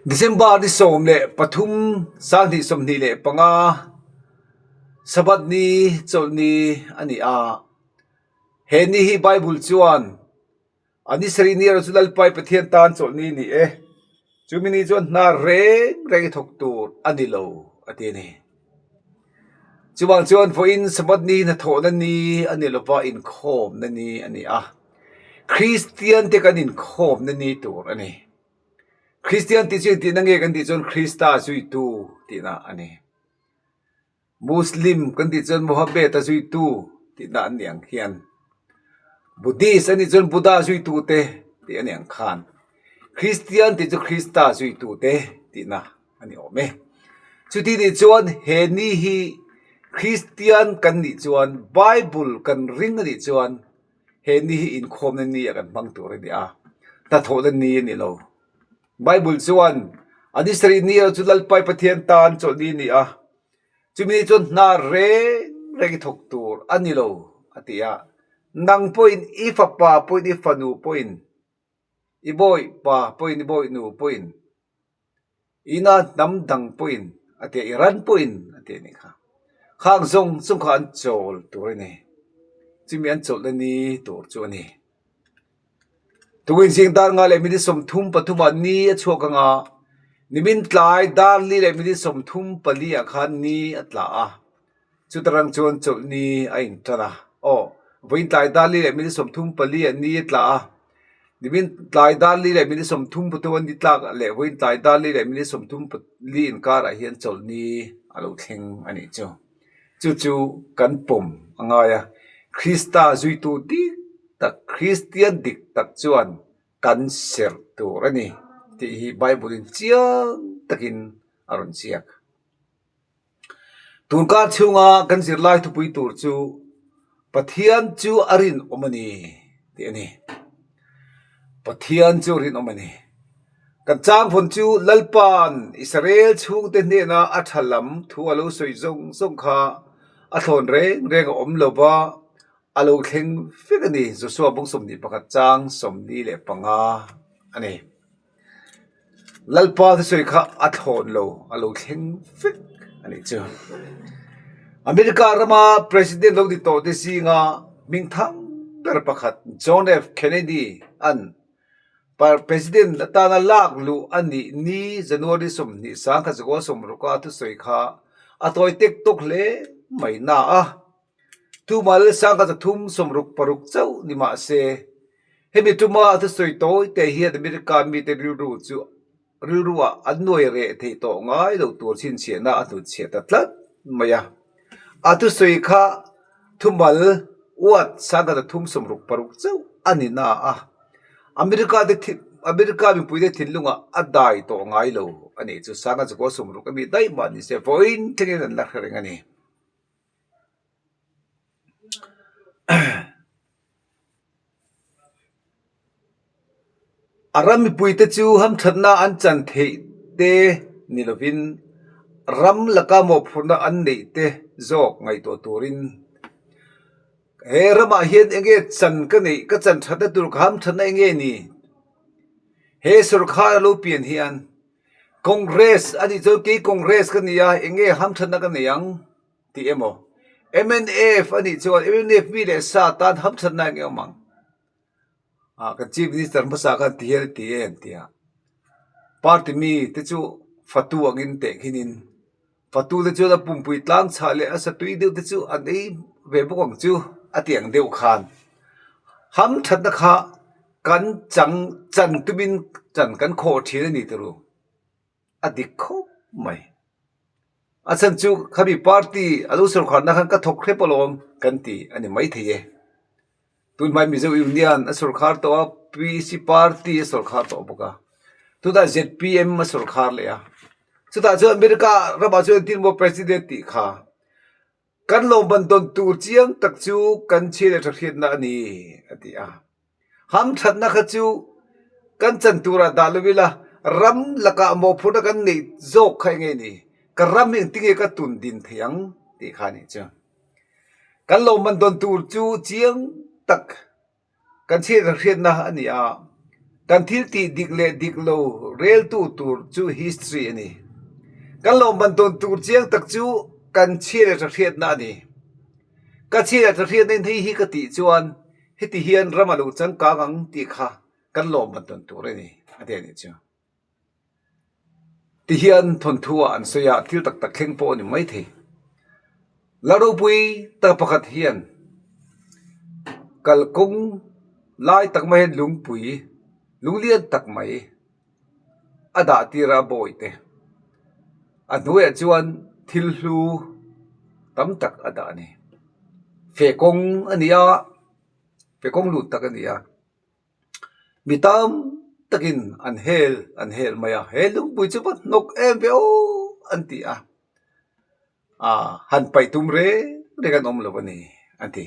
December ni 13 2025 Sabbath ni chawlh ni a ni a. He ni hi Bible chuan A ni sarih ni erawh chu Lalpai Pathian tan chawlh ni a ni e. Chumi ni chuan hna reng reng i thawk tur a ni lo a ti a ni. Chuvang chuan vawiin Sabbath ni hnathawhna ni a ni lova inkhawmna ni a ni a. Kristian te kan inkhawmna ni tur a ni. Kristian tih chu engtihna nge kan tih chuan Krista zuitu tihna a ni. Muslim kan tih chuan Mohammed a zuitu tihna an ni ang hian Buddhist a nih chuan Buddha zuitu te tih a ni ang khan Christian tih chu Krista zuitu te tihna a ni awm e. Chuti nih chuan he ni hi Christian kan nih chuan Bible kan ring a nih chuan he ni hi inkhawmna ni ah kan hmang tur a ni a, hnathawhna ni a ni lo. Bible chuan a ni sarih ni erawh chu Lalpai Pathian tan chawlh ni a ni a, chumi ni chuan hna reng reng i thawk tur a ni lo a ti a, nang pawhin i fapa pawhin i fanu pawhin i bawipa pawhin i bawihnu pawhin ina hnam dang pawhin a ti a, i ran pawhin a ti a nih kha. Khang zawng zawng kha an chawl tur a ni, chumi an chawlhna ni tur chu a ni. Tukin zing dar nga leh minute 33 ah ni a chhuak ang a, nimin tlai dar li leh minute 34 ah khan ni a tla a, chuta rang chuan chawlh ni a intan a, aw vawiin tlai dar li leh minute 34 ah ni a tla a, nimin tlai dar li leh minute 33 a ni tlak leh vawiin tlai dar li leh minute 34 inkarah hian chawlh ni a lo thleng a nih chu. Chu chu kan pawm a ngai a, Krista zuitu dik tak, Kristian dik tak chuan kan serh tur a ni tih hi Bible in chiang takin a rawn ziak. Tunkar chhunga kan zirlai thupui tur chu Pathian chu a rinawm a ni tih a ni. Pathian chu a rinawm a ni. Kan changvawn chu Lalpa'n Israel chhungte hnena a tha lam thu a lo sawi zawng zawng kha a thlawn reng reng a awm lo va, a lo thleng vek a ni. Joshua bawng 21 chang 45 a ni. Lalpa thusawi kha a thlawn lo, a lo thleng vek a nih chu. America rama President lo ni tawhte zinga hmingthang ber pakhat John F. Kennedy an President atana lak luh a nih ni January 20 1960 a thusawi kha a tawi tek tawk hle mai na a. Thumal 1366 chauh ni mah se, hemi tuma a thusawi tawi te hian America mite rilru chu rilruah an nuai reh theih tawh ngai lo tur chhinchhiahna a hnutchhiah ta tlat mai a. A thusawi kha thumal uat 1366 chauh a ni na a, America te America mipuite thinlungah a dai tawh ngai lo a nih chu 1960 a mi daih mah ni se vawiin thlengin an la hre reng a ni. A ram mipuite chu hamthatna an chan theih te ni lovin ram laka mawhphurhna an neih te zawk ngaihtuah turin he ramah hian eng nge chan ka neih ka chan thatna tur ka hamthatna eng nge ni? He sawrkhar a lo pian hian Congress a nih chuan kei Congress ka ni a eng nge hamthatna ka nei ang? Tih emaw mnf a nih chuan mnf mi leh sa tan hamthatna eng nge awm ang? Ah kan chief minister hmasa khan ti hian a ti em ti a party mi te chu fatu angin teh khinin fatu te chuan a pumpui tlang chhah leh a satui deuh te chu an ei ve bawk ang chu a ti ang deuh khan hamthatna kha kan chang chan tumin chan kan khawh thin a ni turu. a dik khawp mai. A chhan chu khami party a lo sawrkharna khan ka thawk hrep alawm kan ti a ni maithei e. Tunhmai Mizo Union a sawrkhar tawh a, PC party a sawrkhar tawh bawk a, tunah zpm a sawrkhar leh a. Chutah chuan America ramah chuan engtin maw president tih kha kan lawmman dawn tur chiang tak chu kan chhia leh tha hriatna a ni a ti a. Hamthatna kha chu kan chan turah dah lo ila, ram lakah mawhphurhna kan neih zawk kha eng nge ni? Ka ram hi engtin nge ka tun din thei ang tih kha a nih chu. Kan lo man dawn tur chu chiang tak kan chhiat hriatna a ni a. Kan thil tih dik leh dik lo reltu tur chu history a ni. Kan lawmman tawn tur chiang tak chu kan chhia leh tha hriatna a ni. Ka chhia leh tha hriatna in hei hi ka tih chuan heti hian ram a lo changkang ang tih kha kan lawmman tawn tur a ni a ti a nih chu. Ti hian thawnthu ah an sawi a, thil tak tak thleng pawh a ni maithei. La ropui tak pakhat hian kalkawng lai tak mai hian lungpui lunglian tak mai a dah tir a bawi te. A hnuaiah chuan thil hlu tam tak a dah a ni. Feh kawng a ni a, feh kawng lut tak a ni a. Mi tam takin an hel an hel mai a, he lungpui chu va hnawk em ve aw an ti a, ah han paih tum reng reng an awm lo a ni an ti.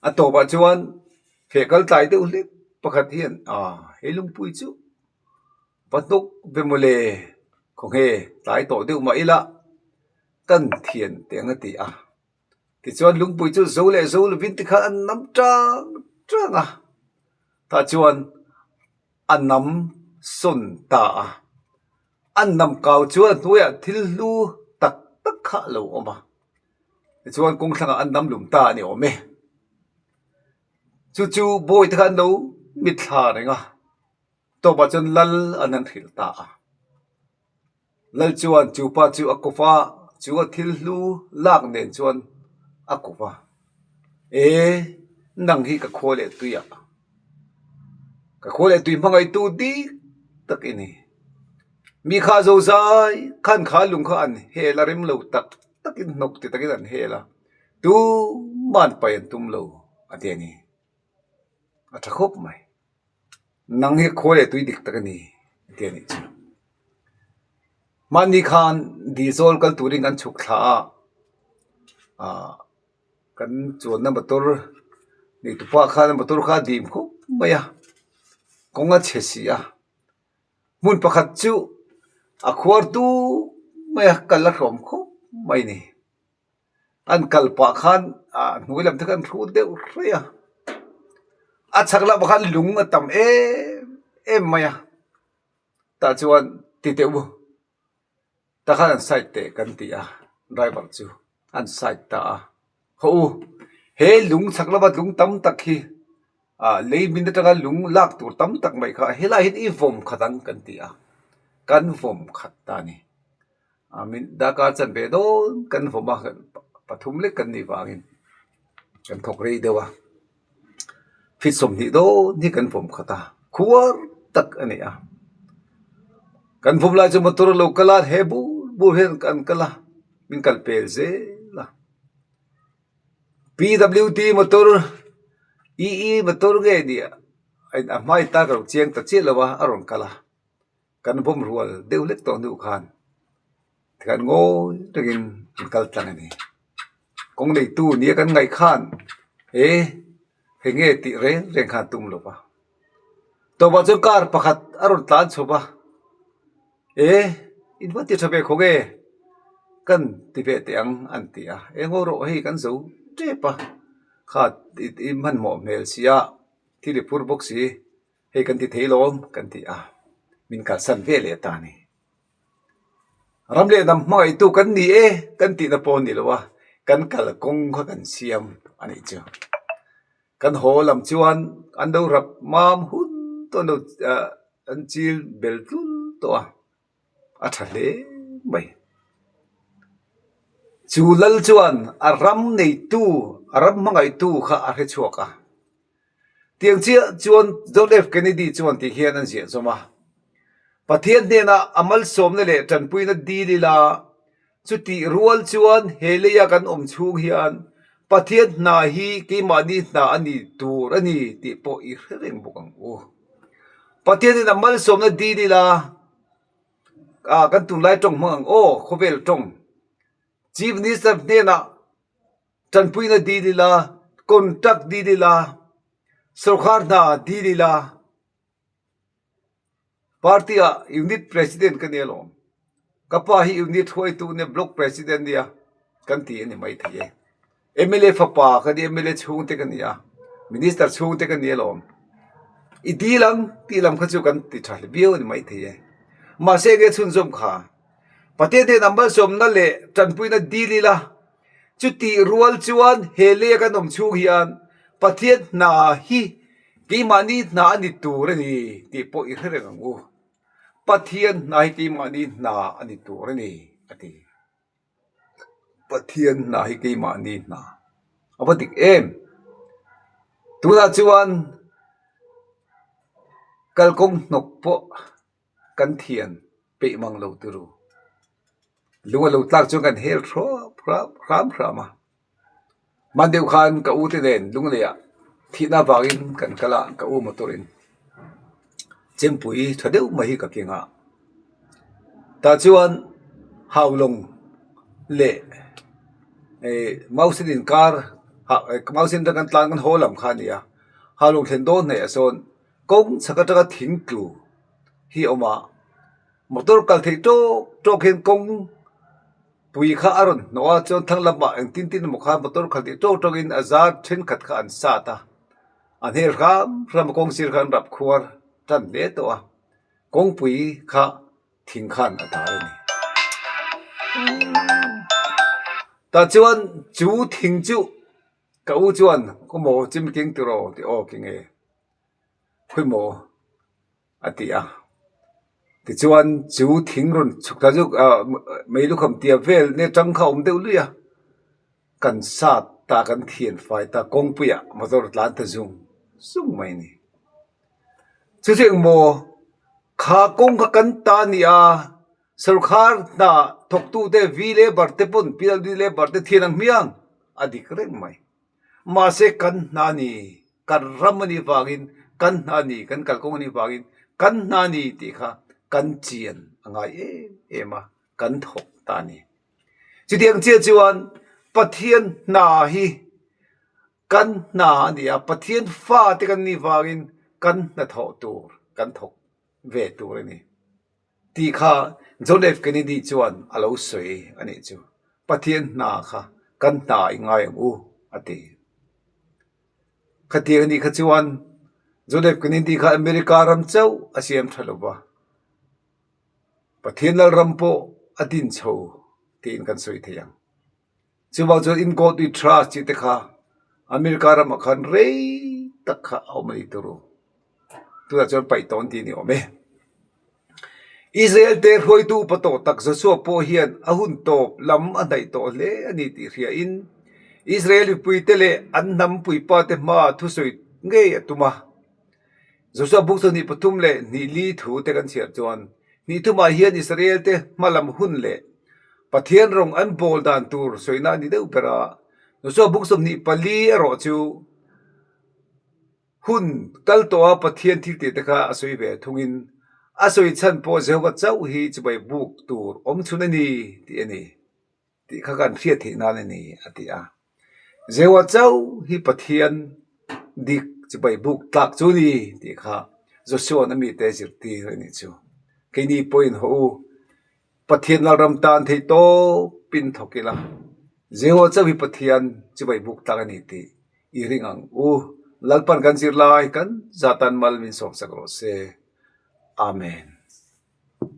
A tawpah chuan feh kal tlai deuh hlek pakhat hian ah he lungpui chu va hnawk ve mawle khawnge tlai tawh deuh mah ila kan thian teh ang a ti a. Tichuan lungpui chu zo leh zo lovin tikhan an nam tang tang a, tah chuan a nam sawn ta a, an nam kau chuan a hnuaiah thil hlu tak tak kha a lo awm a, tichuan kawng thlangah an nam lum ta a ni awm e. Chu chu bawi te kha an lo mitthla reng a, tawpah chuan lal an han hrilh ta a. Lal chuan chu pa chu a kawp a, chu a thil hlu lak nen chuan a kawp a, E, nang hi ka khua leh tui ah, ka khua leh tui hmangaihtu dik tak i ni. Mi kha zozai khan kha lung kha an hel a, rem lo tak takin hnawk ti takin an hel a, tuman paih an tum lo a ti a ni. A tha khawp mai. Nang hi khawi leh tui dik tak a ni tih a nih chu. Hmanni khan Dizawl kal turin kan chhuk thla a, ah kan chuanna motor neitupa khan motor kha a dim khawp mai a, kawng a chhe si a, hmun pakhat chu a khuar tuk mai a, kal a hrawm khawp mai a ni. An kal pah khan ah hnuai lam te khan an hrut deuh hraih a, a chhak lamah khan lung a tam em em mai a, tah chuan ti teh u tah khan an side teh kan ti a driver chu an side ta a, haw u he lung chhak lama lung tam tak hi ah lei min atanga lung lak tur tam tak mai kha helai hian i vawm khat ang kan ti a, kan vawm khat ta a ni. Ah min darkar chanve dawn kan vawm a pathum lek kan nih vangin kan thawk rei deuh a feet 20 dawn hi kan vawm khat a khuar tak a ni a kan vawm lai chu motor a lo kal a he bur bur hian an kal a min kal pel zel a P_W_D motor E_E motor nge nia a hmai ta ka lo chiang ta chiah lo a a rawn kal a. Kan vawm rual deuh hlek tawh hnu khan tikhan ngawi takin an kal tlang a ni. Kawng neitu nia kan ngaih khan he hei nge tih reng reng khan tum lo va. Tawpah chuan car pakhat a rawn tlan chhup a, e in va ti tha ve khawk e kan ti ve teh ang an ti a, eng haw rawh hei kan zo tep a, kha i hmanhmawh hmel sia thil i phur bawk si. Hei kan ti thei lawm kan ti a, min kalsan ve leh ta a ni. Ram leh hnam hmangaihtu kan ni e kan tihna pawh a ni lo a, kan kalkawng kha kan siam a nih chu. Kan haw lam chuan an lo rap mam hun tawh an lo ah an chil bel tlul tawh a, a tha hle mai. Chu lal chuan a ram neitu, a ram hmangaihtu kha a hre chhuak a. Tiang chiah chuan John F. Kennedy chuan ti hian an ziah zawm a, Pathian hnenah a malsawmna leh tanpuina dil ila, chutih rual chuan he leia kan awm chhung hian Pathian hna hi keimahni hna a ni tur a ni tih pawh i hre reng bawk ang u. Pathianin a malsawmna dil ila, ah kan tunlai tawng hmang ang aw, khawvel tawng. Chief Minister hnenah Tanpuina dil ila, contract dil ila, sorkar hna dil ila, party ah unit president ka nia lawm. Ka pa hi unit hruaitu nia block president nia kan ti a ni maithei e. MLA fapa ka nia, MLA chhungte ka nia, minister chhungte ka nia lawm. I dil ang tih lam kha chu kan ti tha hle viau a ni maithei e. Mahse enge chhunzawm kha? Pathian hnenah malsawmna leh tanpuina dil ila, chutih rual chuan he leia kan awm chhung hian Pathian hna hi keimahni hna a ni tur a ni tih pawh i hre reng ang u. Pathian hna hi keimahni hna a ni tur a ni a ti. Pathian hna hi keimahni hna a va dik em? Tunah chuan kalkawng hnawk pawh kan thian peih mang lo turu. Lung a lo tlak chuan kan hel hrawp hram hram hram a. Hman deuh khan ka u te nen Lungleiah thihna avangin kan kal a, ka u motor in chempui tha deuh mai hi ka keng a. Tah chuan Haulawng leh eh Mausen inkar Mausen atang kan tlan kan haw lam kha a ni a, Haulawng thlen dawn hnaih ah sawn kawng chhak atanga thing tlu hi a awm a, motor kal theih tawk tawk hian kawng pui kha a rawn hnawh a chuan thlang lamah engtin tin emaw khan motor khalh tih tawk tawk in a zar thenkhat kha an sat a a hner hram hram a kawng sir kha an rap khuar tan hle tawh a kawngpui kha thing khan a dal a ni tah chuan chu thing chu ka u chuan khaw maw chim keng tiraw tih aw ki nge khawi maw. a ti a tichuan chu thing rawn chhuk thla chu ah mei lukham tia vel nge tang kha a awm deuh luih a kan sat ta kan thian fai ta kawngpuiah motor tlan ta zung zung mai a ni chu chu engmaw kha kawng kha kan ta a ni a sawrkhar hna thawktute v labour te pawn P L D labour te thian ang hmiang a dik reng mai. Mahse kan hna ni, kan ram a nih vangin kan hna ni, kan kalkawng a nih vangin kan hna ni tih kha kan chian a ngai em em a, kan thawk ta a ni. Chutiang chiah chuan Pathian hna hi kan hna a ni a, Pathian fate kan nih vangin kan hnathawh tur kan thawk ve tur a ni. Tih kha John F. Kennedy chuan a lo sawi a nih chu. Pathian hna kha kan hna i ngai ang u, a ti. Khatiang a nih kha chuan John F. Kennedy kha America ram chauh a siam tha lo va, Pathian Lalram pawh a din chho tiin kan sawi thei ang. Chuvang chuan In God We Trust tih te kha America ramah khan rei tak kha a awm a ni tur u. Tunah chuan paih tawn tih a ni awm e. Israel te hruaitu upa tawh tak Joshua pawh hian a hun tawp lam a hnaih tawh hle a ni tih hriain Israel mipuite leh an hnam puipa te hmaah thusawi ngei a tum a. Joshua buk 23 leh hnih li thu te kan chhiar chuan hnih thumah hian Israel te hma lam hun leh Pathian rawng an bawl dan tur sawina a ni deuh ber a. Joshua buk 24 erawh chu hun kal tawh a Pathian thil tih te kha a sawi ve thungin a sawi chhan pawh Jehovah chauh hi chibai buk tur awm chhun a ni tih a ni. Tih kha kan hriat theih nan a ni, a ti a. Jehovah chauh hi Pathian dik chibai buk tlak chu ni tih kha Joshua'n a mite zirtir a nih chu. Keini pawhin haw u, Pathian Lalram tan theih tawpin thawk ila, Jehovah chauh hi Pathian chibai buk tlak a ni tih i ring ang u. Lalpan kan zirlai kan zatan mal min sawmsak rawh se. Amen.